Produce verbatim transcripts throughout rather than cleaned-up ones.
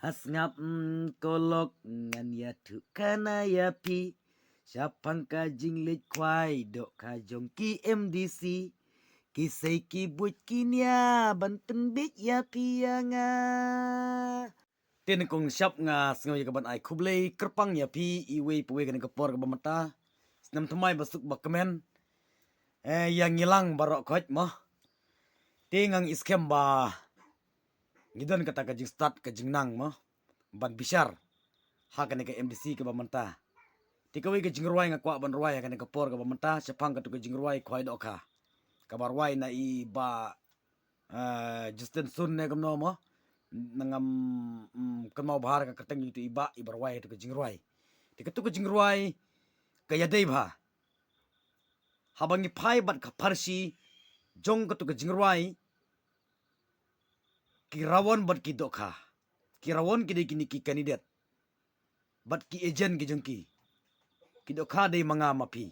Ha sngap, mm, ko lok, ngan ïathuh khana ïa phi shaphang ka jingleit khwai dohkha jong ki M D C. Ki sei ki buit ki nia ban pynbeit ïa phi ïa nga. Te nyngkong shap nga sngew ïa ka ban ai khublei kyrpang ïa phi iwei pa iwei kane ka por kaba mynta. Snem thymmai ba suk ba kmen. Eh, ïa ngi lang baroh khoit mo. Te nga ngeit skhem ba ngi don kata ka jingstad ka jingnang mo ban bishar ha kane ka M D C kaba mynta. Te kawei ka jingrwai nga kwah ban rwai ha kane ka por kaba mynta shaphang katu ka jingrwai khwai dohkha kaba rwai na i Bah, eh, Justin Sun ne kumno mo. Nangam, mm, kynmaw bha ka kyrteng itu i Bah, i ba rwai itu ka jingrwai. Te katu ka jingrwai ka ïadei bha. Haba ngi phai bad ka pharshi jong katu ka jingrwai, ki rawon bad ki dohkha. Ki rawon ki dei kine ki candidate bad ki agent ki jong ki. Ki dohkha dei ma nga ma phi.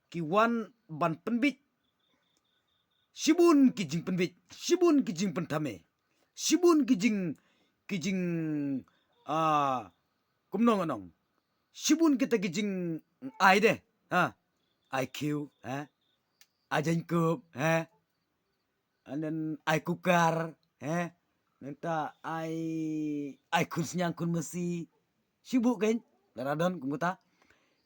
Ki wan ban pynbeit shibun ki jingpynbeit, shibun ki jingpynthame, shibun ki jing, ki jing, ah, kumno ngan ong, shibun kita ki jingai de, ha, I Q, ha, ai jaiñkup, ha, and then ai kukar, ha, nangta ai, ai khun sniang khun masi, shibun kein, lada don kum kata.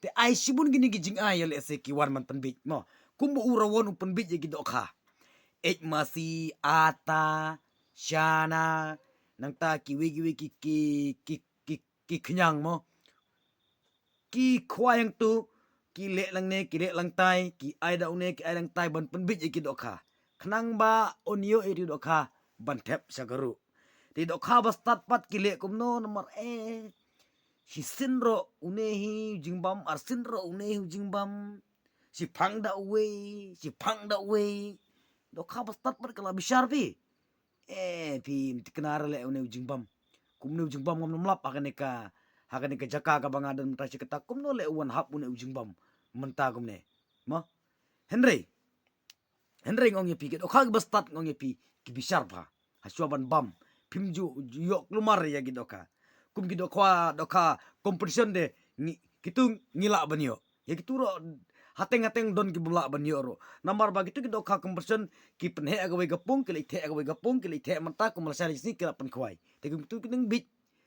Te ai shibun kine ki jingai ïa lehse ki wan ban pynbeit mo. Kumba u rawon u pynbeit ïa ki dohkha. Eit masi, ata, shana, nangta kiwei kiwei ki, ki, ki, ki, ki khñiang mo. Ki khwai hangtu, ki leh lang ne, ki leh lang tai, ki ai da une, ki ai lang tai ban pynbeit ïa ki dohkha. Khnang ba un ïoh ïa ki dohkha ban thep sha ka ruh. Te dohkha ba stad pat ki leh kumno namar eh. Shisien ruh une hi u jingbam, arsien ruh une hi u jingbam. Shiphang da uwei, shiphang da uwei. Dohkha ba stad pat ka la bishar phi. Eh, phi, mtikna re leh une u jingbam. Kumne u jingbam ngam nym lap ha kane ka, ha kane ka jaka kaba nga don mynta shi katta kumno leh u wan hap une u jingbam mynta kumne. Mo? Hynrei. Hynrei nga ong ïa phi ki dohkha kiba stad nga ong ïa phi ki bishar bha. Hashwa ban bam. Phim ju, ju ïoh kulmar ïa ki dohkha. Kum ki dohkha, dohkha competition de ngi, kitu ngi lah ban ïoh. Ïa kitu ruh hateng hateng don ki bym lah ban ïoh ruh. Namar ba kitu ki dohkha competition ki pynheh ha kawei ka pung, ki leit theh ha kawei ka pung, ki leit theh mynta, kumba la shai la sngi ki la pynkhwai. Te kum kitu ki nang bit,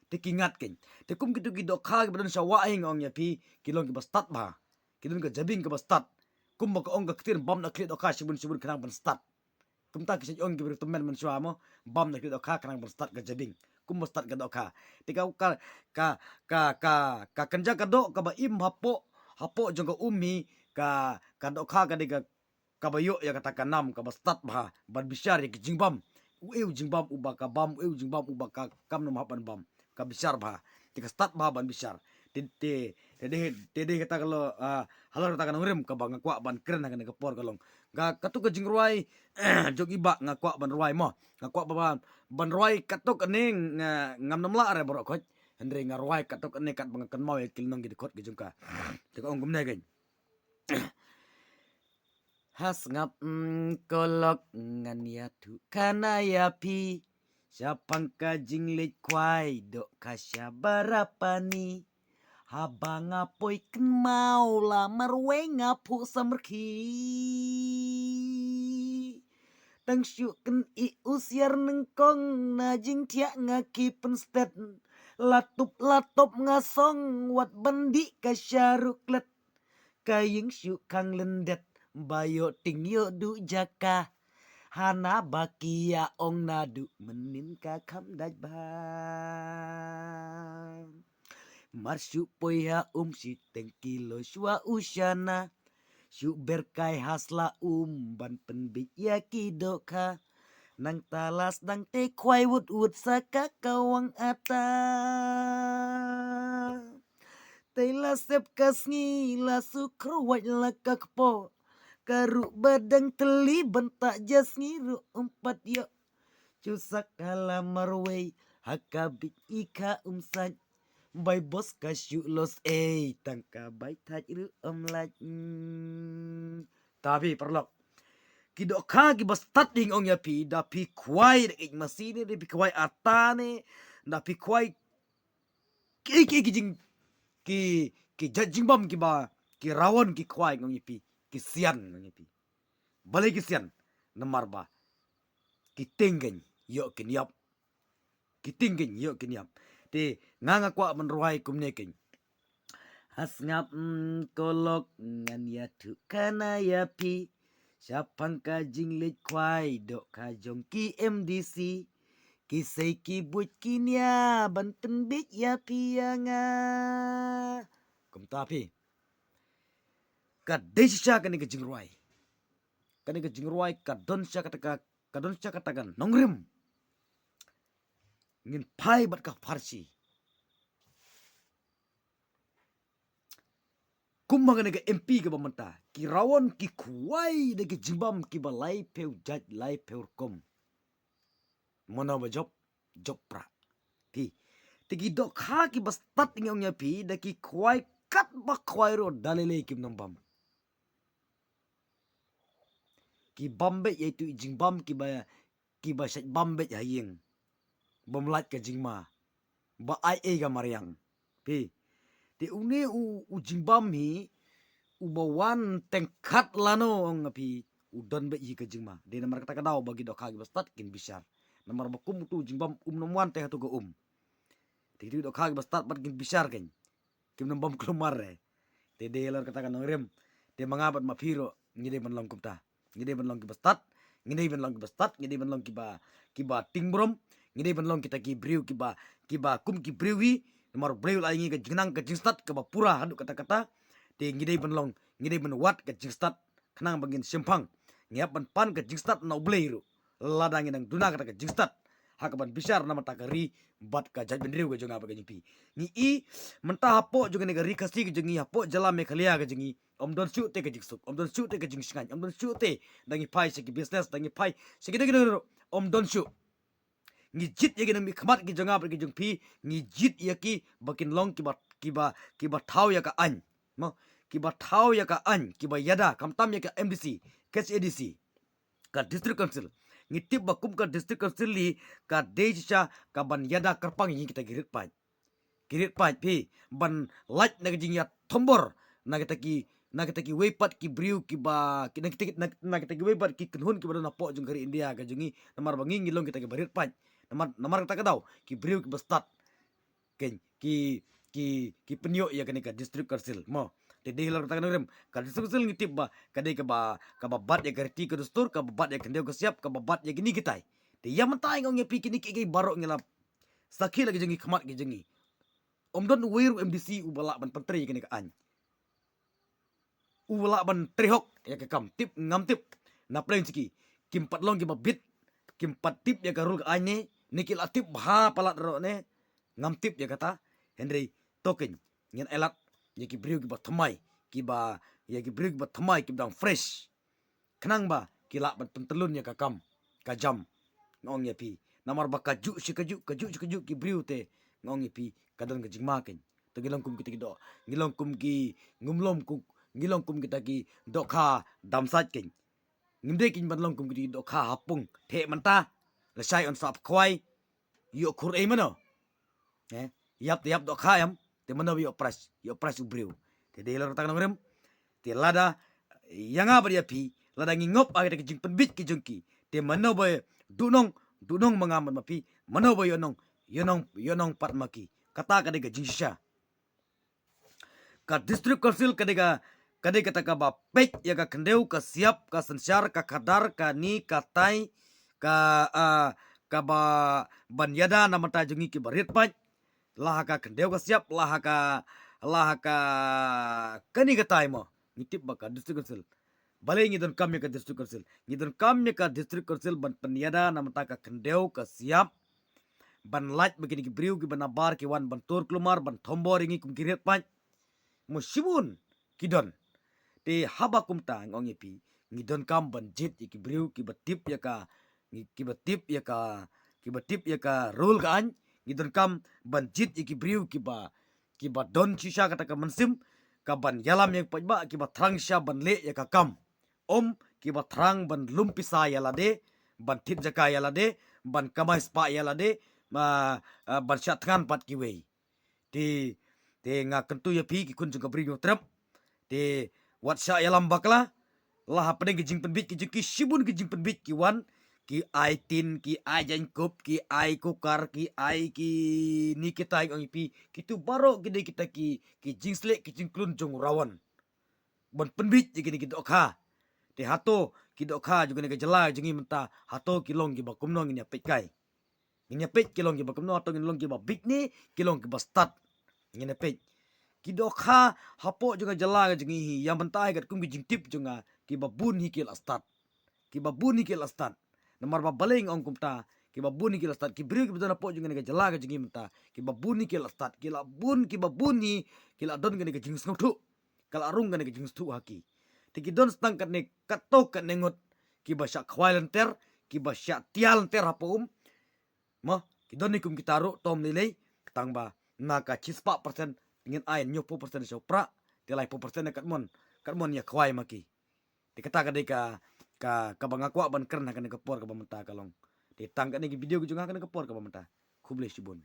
te ki ngat kein. Te kum kitu ki dohkha kiba don sha wah hi nga ong ïa phi ki long kiba stad bha. Ki don ka jabieng kaba stad. Kumba ka ong ka ktien bam na khlieh dohkha shibun shibun khnang ban stad. Kumta ki sa ong ki briew tymmen mynshuwa mo, bam na khlieh dohkha khnang ban stad ka jabieng. Kumba stad ka dohkha. Te ka, ka, ka, ka, ka, ka kynja ka doh kaba im hapoh, hapoh jong ka um hi, ka, ka dohkha ka dei ka, kaba ïoh ïa kata ka nam kaba stad bha ban bishar ïa ki jingbam. Uei u jingbam uba ka bam, uei u jingbam uba ka kam nym hap ban bam. Ka bishar bha. Te ka stad bha ban bishar. Te, te, te dei, te dei kata ka lo, ah, halor kata ka nongrim kaba nga kwah ban kren ha kane ka por ka long. Ka, katu ka jingrwai jong i Bah nga kwah ban rwai mo. Nga kwah ba ban, ban rwai katu kane nga, ngam nym lah re baroh khoit. Hynrei nga rwai katu kane katba nga kynmaw ïa ki lynnong ki dkhot ki jong ka. Te ka ong kumne kein. Ha sngap, mm, ko lok ngan ïathuh khana ïa phi shaphang ka jingleit khwai dohkha sha Barapani. Haba nga poi kynmaw la marwei nga phuh samrkhie. Tang shu kynnoh u siar nyngkong na jingthiah nga ki pynstet. La tup la top nga song wat ban dih ka sharu klet. Ka ïing shu khang lyndet ba ïoh ting ïoh duh jaka. Hana ba ki ïa ong naduh mynnin ka kham dait bha. Mar shu poi ha um shiteng kilo shuwa u shana. Shu ber kai ha sla um ban pynbeit ïa ki dohkha. Nangta la sdang te khwai wut wut sa ka kawang ata. Te la sep ka sngi la sukhrwait la ka kpoh. Ka ruh ba dang thylli ban tah ja sngi ruh um pat ïoh. Shu sak ha la marwei ha ka bit i kha um sait. Bai bos ka shu los ei tang ka bai thait ruh um lait. Hmm. Ta phi paralok. Ki dohkha kiba stad ding ong ïa phi da phi khwai da eit masi ne da phi khwai ata ne Nda phi khwai ki, ki, ki jing, ki, ki jait jingbam kiba, ki rawon ki khwai, nga ong ïa phi, ki sian, nga ong ïa phi. Balei ki sian? Namar ba ki tieng kein ïoh kin ïap. Ki tieng kein ïoh kin ïap. Te nga, nga kwah ban rwai kumne kein. Ha sngap, mm, ko lok, ngan ïathuh khana ïa phi shaphang ka jingleit khwai dohkha jong ki M D C. Ki sei ki buit ki nia ban pynbeit ïa phi ïa nga. Kumta phi. Ka dei shisha kane ka jingrwai. Kane ka jingrwai ka don shisha kata ka, ka don shisha kata ka nongrim. Ngin phai bad ka pharshi. Kumba kane ka M P kaba mynta, ki rawon ki khwai da ki jingbam kiba laiphew jait, laiphew rukom. Mano ba jop, jop pra. Phi. Te ki dohkha kiba stad, nga ong ïa phi, da ki khwai katba khwai ruh da lei lei kim nang bam. Ki bam beit ïa itu i jingbam kiba, kiba shait bam beit ha ïing. Bym lait ka jingma. Ba ai ei ka mariang. Phi. Te une u, u jingbam hi, uba wan teng khat lano, ong ïa phi, u don beit hi ka jingma. Dei namar kata ka daw ba ki dohkha kiba stad kin bishar. Namar ba kum utu u jingbam um nang wan teng hato ka um. Te ki dohkha kiba stad pat kin bishar kein. Kim nang bam kulmar re. Te dei halor kata ka nongrim. Te ma nga bad ma phi ruh ngi dei ban long kumta. Ngi dei ban long kiba stad, ngi dei ban long kiba stad, ngi dei ban long kiba, kiba tieng burom, ngi dei ban long kita ki briew kiba, kiba kum ki briew hi, namar U Blei u la ai ngi ka jingnang ka jingstad kaba pura haduh katta katta. Te ngi dei ban long, ngi dei ban wad ka jingstad, khnang ba ngin shemphang. Ngi hap ban pan ka jingstad na U Blei ruh. Lada ngi dang duna kata ka jingstad ha kaban bishar na bynta ka ri bad ka jaitbynriew ka jong nga bad ka jong phi. Ngi i mynta hapoh jong kane ka ri Khasi ka jong ngi, hapoh jylla Meghalaya ka jong ngi, ym don shuh te ka jingsuk, ym don shuh te ka jingshngaiñ, ym don shuh te da ngi phai sha ki business, da ngi phai sha ki dei ki dei, ym don shuh. Ngi jied ïa ki nongmihkhmat ki jong nga bad ki jong phi, ngi jied ïa ki ba kin long kiba, kiba, kiba thaw ïa ka aiñ. Mo, kiba thaw ïa ka aiñ, kiba ïada, khamtam ïa ka M D C, K H A D C, ka District Council. Ngi tip ba kum ka District Council hi ka dei shisha kaban ïada kyrpang ïa kita ki riewpaid. Ki riewpaid phi, ban lait na ka jingïathombor na kita ki, na kita kiwei pat ki briew kiba, ki, na kita, na, na kita kiwei pat ki kynhun kiba don hapoh jong ka ri India ka jong ngi, namar ba ngi ngi long kita kiba riewpaid. Namar, namar kata ka daw ki briew kiba stad kein ki, ki, ki pynïoh ïa kane ka District Council. Mo, te dei halor kata ka nongrim, ka District Council ngi tip ba ka dei kaba, kaba bat ïa ka riti ka dustur, kaba bat ïa ka khyndew ka siap, kaba bat ïa kine kitai. Te ïa mynta nga ong ïa phi kine kiei kiei baroh ngi la sakhi la ki jong ngi, khmat ki jong ngi. Ym don uwei ruh M D C uba lah ban pyntrei ïa kane ka aiñ. Uba lah ban trei hok ïa ka kam, tip ngam tip. Na pleng siki kim pat long kiba bit, kim pat tip ïa ka rule ka aiñ ne, ne ki la tip bha palat ruh ne, ngam tip ïa kata. Hynrei to kein ngin ai lad ïa ki briew kiba thymmai, kiba, ïa ki briew kiba thymmai kiba dang fresh. Khnang ba ki lah ban pyntyllun ïa ka kam ka jam. Nga ong ïa phi, namar ba kajuh shi kajuh, kajuh shi kajuh ki briew te, nga ong ïa phi, ka don ka jingma kein. To ngi long kum kita ki doh, ngi long kum ki ngumlum, kum, ngi long kum kita ki dohkha damsait kein. Ngim dei kein ban long kum kita ki dohkha hapung. Te mynta lashai yn sah khwai, ïoh khur ei mano? Eh, ïap te ïap dohkha em, te mano ba ïoh prize, ïoh prize u briew. Te dei halor kata ka nongrim. Te lada ïa nga bad ïa phi, lada ngi ngop ha kita ki jingpynbit ki jong ki, te mano ba duhnong, duhnong ma nga bad ma phi, mano ba ïohnong, ïohnong, ïohnong pat ma ki. Kata ka dei ka jingshisha. Ka District Council ka dei ka, ka dei kata kaba peit ïa ka khyndew, ka siap, ka synshar, ka khadar, ka ni, ka tai, ka, ah, kaba ban ïada na bynta jong ngi kiba riewpaid. La ha ka khyndew ka siap, la ha ka, la ha ka, kani ka tai mo. Ngi tip ba ka District Council, balei ngi donkam ïa ka District Council? Ngi donkam ïa ka District Council ban pynïada na bynta ka khyndew ka siap, ban lait ba kine ki briew kiba nabar ki wan ban tur kulmar, ban thombor ïa ngi kum ki riewpaid. Mo, shibun ki don. Te haba kumta nga ong ïa phi, ngi donkam ban jied ïa ki briew kiba tip ïa ka, kiba tip ïa ka, kiba tip ïa ka rule ka aiñ. Ngi donkam ban jied ïa ki briew kiba, kiba don shisha kata ka mynsiem kaban ïalam ïa ka paidbah, kiba thrang shisha ban leh ïa ka kam. Ym kiba thrang ban lum pisa ïa lade, ban thied jaka ïa lade, ban kamai spah ïa lade, ma, ah, ban shah thngan pat kiwei. Te, te nga kyntu ïa phi ki khun jong ka Bri Hynñiewtrep. Te wat shah ïalam bakla. La hapdeng ki jingpynbit ki jing ki shibun ki jingpynbit ki wan, ki ai tin, ki ai jaiñkup, ki ai kukar, ki ai kine kita, ong ïa phi, kitu baroh ki dei kita ki, ki jingsleh ki jingklun jong u Rawan ban pynbit ïa kine ki dohkha. Te hato ki dohkha jong kane ka jylla jong ngi mynta, hato ki long kiba kumno, ngin ïa peit kai. Ngin ïa peit ki long kiba kumno, hato ngin long kiba bit ne ki long kiba stad. Ngin ïa peit. Ki dohkha hapoh jong ka jylla ka jong ngi hi, ïa mynta hi katkum ki jingtip jong nga, kiba bun hi ki la stad. Kiba bun hi ki la stad. Namar ba balei nga ong kumta, kiba bun hi ki la stad, ki briew kiba don hapoh jong kane ka jylla ka jong ngi mynta, kiba bun hi ki la stad, ki la bun, kiba bun hi ki la don kane ka jingsngewthuh. Ka la rung kane ka jingsngewthuh ha ki. Te ki don tang katne katto katne ngut kiba shah khwai lynter, kiba shah tiar lynter hapoh um. Mo, ki don hi kum kita ruh, tom lei lei, tang ba na ka shispah percent ngin ai hynñiewphew percent sha u Prah, te laiphew percent na ka Mon, ka Mon ïa khwai ma ki. Te kata ka dei ka, ka, kaba nga kwah ban kren ha kane ka por kaba mynta ka long. Te tang kane ki video ki jong nga ha kane ka por kaba mynta. Khublei shibun.